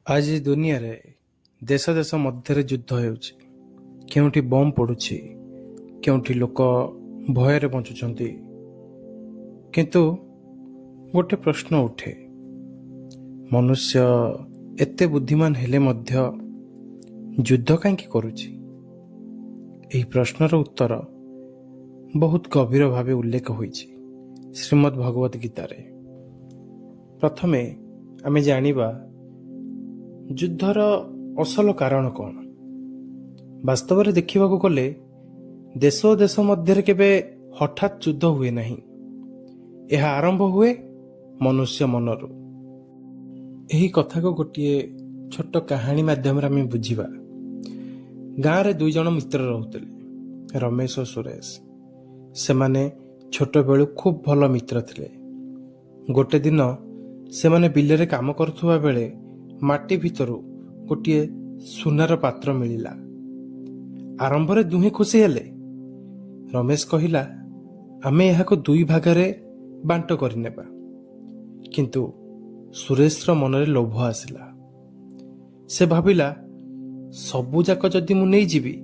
ଆଜି ଦୁନିଆରେ ଦେଶ ଦେଶ ମଧ୍ୟରେ ଯୁଦ୍ଧ ହେଉଛି। କେଉଁଠି ବମ୍ ପଡ଼ୁଛି, କେଉଁଠି ଲୋକ ଭୟରେ ବଞ୍ଚୁଛନ୍ତି। କିନ୍ତୁ ଗୋଟେ ପ୍ରଶ୍ନ ଉଠେ, ମନୁଷ୍ୟ ଏତେ ବୁଦ୍ଧିମାନ ହେଲେ ମଧ୍ୟ ଯୁଦ୍ଧ କାହିଁକି କରୁଛି? ଏହି ପ୍ରଶ୍ନର ଉତ୍ତର ବହୁତ ଗଭୀର ଭାବେ ଉଲ୍ଲେଖ ହୋଇଛି ଶ୍ରୀମଦ୍ ଭଗବତ ଗୀତାରେ। ପ୍ରଥମେ ଆମେ ଜାଣିବା ଯୁଦ୍ଧର ଅସଲ କାରଣ କ'ଣ। ବାସ୍ତବରେ ଦେଖିବାକୁ ଗଲେ ଦେଶ ଓ ଦେଶ ମଧ୍ୟରେ କେବେ ହଠାତ୍ ଯୁଦ୍ଧ ହୁଏ ନାହିଁ। ଏହା ଆରମ୍ଭ ହୁଏ ମନୁଷ୍ୟ ମନରୁ। ଏହି କଥାକୁ ଗୋଟିଏ ଛୋଟ କାହାଣୀ ମାଧ୍ୟମରେ ଆମେ ବୁଝିବା। ଗାଁରେ ଦୁଇ ଜଣ ମିତ୍ର ରହୁଥିଲେ, ରମେଶ ଓ ସୁରେଶ। ସେମାନେ ଛୋଟବେଳୁ ଖୁବ୍ ଭଲ ମିତ୍ର ଥିଲେ। ଗୋଟେ ଦିନ ସେମାନେ ବିଲରେ କାମ କରୁଥିବା ବେଳେ ମାଟି ଭିତରୁ ଗୋଟିଏ ସୁନାର ପାତ୍ର ମିଳିଲା। ଆରମ୍ଭରେ ଦୁହେଁ ଖୁସି ହେଲେ। ରମେଶ କହିଲା, ଆମେ ଏହାକୁ ଦୁଇ ଭାଗରେ ବାଣ୍ଟ କରିନେବା। କିନ୍ତୁ ସୁରେଶର ମନରେ ଲୋଭ ଆସିଲା। ସେ ଭାବିଲା, ସବୁଯାକ ଯଦି ମୁଁ ନେଇଯିବି,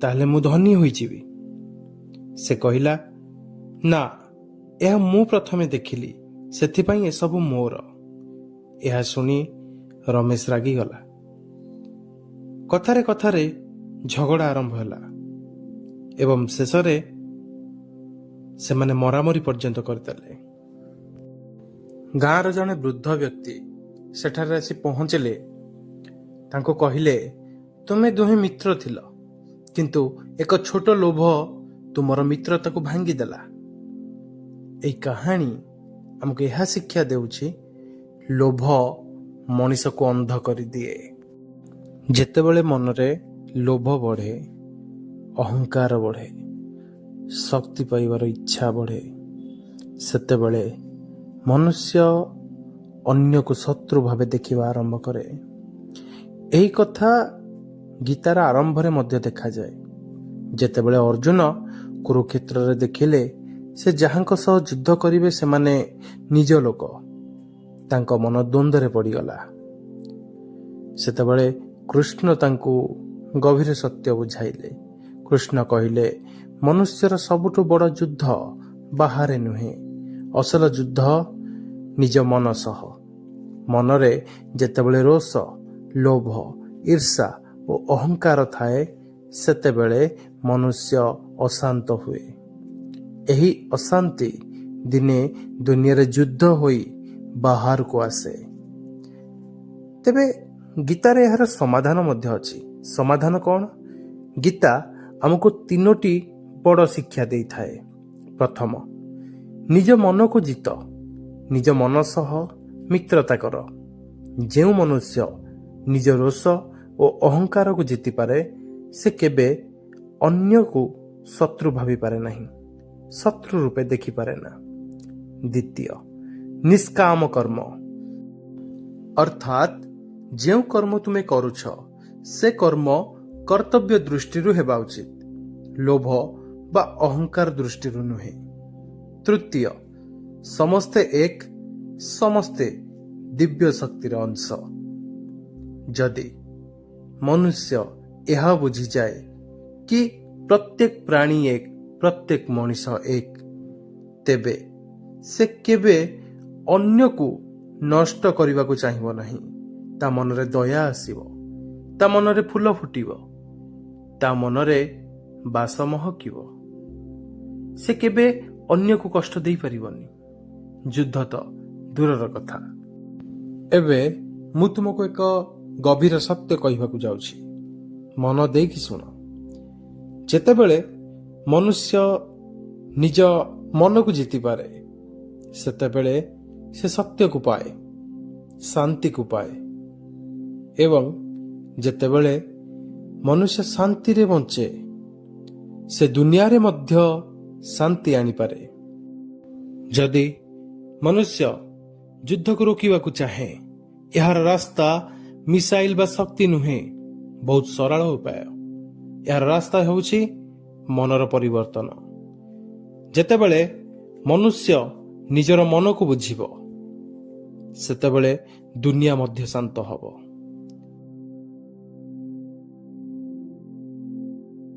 ତାହେଲେ ମୁଁ ଧନୀ ହୋଇଯିବି। ସେ କହିଲା, ନା, ଏହା ମୁଁ ପ୍ରଥମେ ଦେଖିଲି, ସେଥିପାଇଁ ଏସବୁ ମୋର। ଏହା ଶୁଣି ରମେଶ ରାଗିଗଲା। କଥାରେ କଥାରେ ଝଗଡ଼ା ଆରମ୍ଭ ହେଲା ଏବଂ ଶେଷରେ ସେମାନେ ମରାମରି ପର୍ଯ୍ୟନ୍ତ କରିଦେଲେ। ଗାଁର ଜଣେ ବୃଦ୍ଧ ବ୍ୟକ୍ତି ସେଠାରେ ଆସି ପହଞ୍ଚିଲେ। ତାଙ୍କୁ କହିଲେ, ତୁମେ ଦୁହେଁ ମିତ୍ର ଥିଲ, କିନ୍ତୁ ଏକ ଛୋଟ ଲୋଭ ତୁମର ମିତ୍ରତାକୁ ଭାଙ୍ଗିଦେଲା। ଏହି କାହାଣୀ ଆମକୁ ଏହା ଶିକ୍ଷା ଦେଉଛି, ଲୋଭ ମଣିଷକୁ ଅନ୍ଧ କରିଦିଏ। ଯେତେବେଳେ ମନରେ ଲୋଭ ବଢ଼େ, ଅହଙ୍କାର ବଢ଼େ, ଶକ୍ତି ପାଇବାର ଇଚ୍ଛା ବଢ଼େ, ସେତେବେଳେ ମନୁଷ୍ୟ ଅନ୍ୟକୁ ଶତ୍ରୁ ଭାବେ ଦେଖିବା ଆରମ୍ଭ କରେ। ଏହି କଥା ଗୀତାର ଆରମ୍ଭରେ ମଧ୍ୟ ଦେଖାଯାଏ। ଯେତେବେଳେ ଅର୍ଜୁନ କୁରୁକ୍ଷେତ୍ରରେ ଦେଖିଲେ ସେ ଯାହାଙ୍କ ସହ ଯୁଦ୍ଧ କରିବେ ସେମାନେ ନିଜ ଲୋକ, ତାଙ୍କ ମନ ଦ୍ୱନ୍ଦ୍ୱରେ ପଡ଼ିଗଲା। ସେତେବେଳେ କୃଷ୍ଣ ତାଙ୍କୁ ଗଭୀର ସତ୍ୟ ବୁଝାଇଲେ। କୃଷ୍ଣ କହିଲେ, ମନୁଷ୍ୟର ସବୁଠୁ ବଡ଼ ଯୁଦ୍ଧ ବାହାରେ ନୁହେଁ, ଅସଲ ଯୁଦ୍ଧ ନିଜ ମନ ସହ। ମନରେ ଯେତେବେଳେ ରୋଷ, ଲୋଭ, ଈର୍ଷା ଓ ଅହଙ୍କାର ଥାଏ, ସେତେବେଳେ ମନୁଷ୍ୟ ଅଶାନ୍ତ ହୁଏ। ଏହି ଅଶାନ୍ତି ଦିନେ ଦୁନିଆରେ ଯୁଦ୍ଧ ହୋଇ ବାହାରକୁ ଆସେ। ତେବେ ଗୀତାରେ ଏହାର ସମାଧାନ ମଧ୍ୟ ଅଛି। ସମାଧାନ କ'ଣ? ଗୀତା ଆମକୁ ତିନୋଟି ବଡ଼ ଶିକ୍ଷା ଦେଇଥାଏ। ପ୍ରଥମ, ନିଜ ମନକୁ ଜିତ। ନିଜ ମନ ସହ ମିତ୍ରତା କର। ଯେଉଁ ମନୁଷ୍ୟ ନିଜ ରୋଷ ଓ ଅହଙ୍କାରକୁ ଜିତିପାରେ, ସେ କେବେ ଅନ୍ୟକୁ ଶତ୍ରୁ ଭାବିପାରେ ନାହିଁ, ଶତ୍ରୁ ରୂପେ ଦେଖିପାରେ ନା। ଦ୍ୱିତୀୟ, ନିଷ୍କାମ କର୍ମ। ଅର୍ଥାତ୍ ଯେଉଁ କର୍ମ ତୁମେ କରୁଛ, ସେ କର୍ମ କର୍ତ୍ତବ୍ୟ ଦୃଷ୍ଟିରୁ ହେବା ଉଚିତ, ଲୋଭ ବା ଅହଙ୍କାର ଦୃଷ୍ଟିରୁ ନୁହେଁ। ତୃତୀୟ, ସମସ୍ତେ ଏକ, ସମସ୍ତେ ଦିବ୍ୟ ଶକ୍ତିର ଅଂଶ। ଯଦି ମନୁଷ୍ୟ ଏହା ବୁଝିଯାଏ କି ପ୍ରତ୍ୟେକ ପ୍ରାଣୀ ଏକ, ପ୍ରତ୍ୟେକ ମଣିଷ ଏକ, ତେବେ ସେ କେବେ ଅନ୍ୟକୁ ନଷ୍ଟ କରିବାକୁ ଚାହିଁବ ନାହିଁ। ତା ମନରେ ଦୟା ଆସିବ, ତା ମନରେ ଫୁଲ ଫୁଟିବ, ତା ମନରେ ବାସ ମହକିବ। ସେ କେବେ ଅନ୍ୟକୁ କଷ୍ଟ ଦେଇପାରିବନି, ଯୁଦ୍ଧ ତ ଦୂରର କଥା। ଏବେ ମୁଁ ତୁମକୁ ଏକ ଗଭୀର ସତ୍ୟ କହିବାକୁ ଯାଉଛି, ମନ ଦେଇକି ଶୁଣ। ଯେତେବେଳେ ମନୁଷ୍ୟ ନିଜ ମନକୁ ଜିତିପାରେ, ସେତେବେଳେ ସେ ସତ୍ୟକୁ ପାଏ, ଶାନ୍ତିକୁ ପାଏ ଏବଂ ଯେତେବେଳେ ମନୁଷ୍ୟ ଶାନ୍ତିରେ ବଞ୍ଚେ, ସେ ଦୁନିଆରେ ମଧ୍ୟ ଶାନ୍ତି ଆଣିପାରେ। ଯଦି ମନୁଷ୍ୟ ଯୁଦ୍ଧକୁ ରୋକିବାକୁ ଚାହେଁ, ଏହାର ରାସ୍ତା ମିସାଇଲ ବା ଶକ୍ତି ନୁହେଁ। ବହୁତ ସରଳ ଉପାୟ। ଏହାର ରାସ୍ତା ହେଉଛି ମନର ପରିବର୍ତ୍ତନ। ଯେତେବେଳେ ମନୁଷ୍ୟ ନିଜର ମନକୁ ବୁଝିବ, ସେତେବେଳେ ଦୁନିଆ ମଧ୍ୟ ଶାନ୍ତ ହେବ।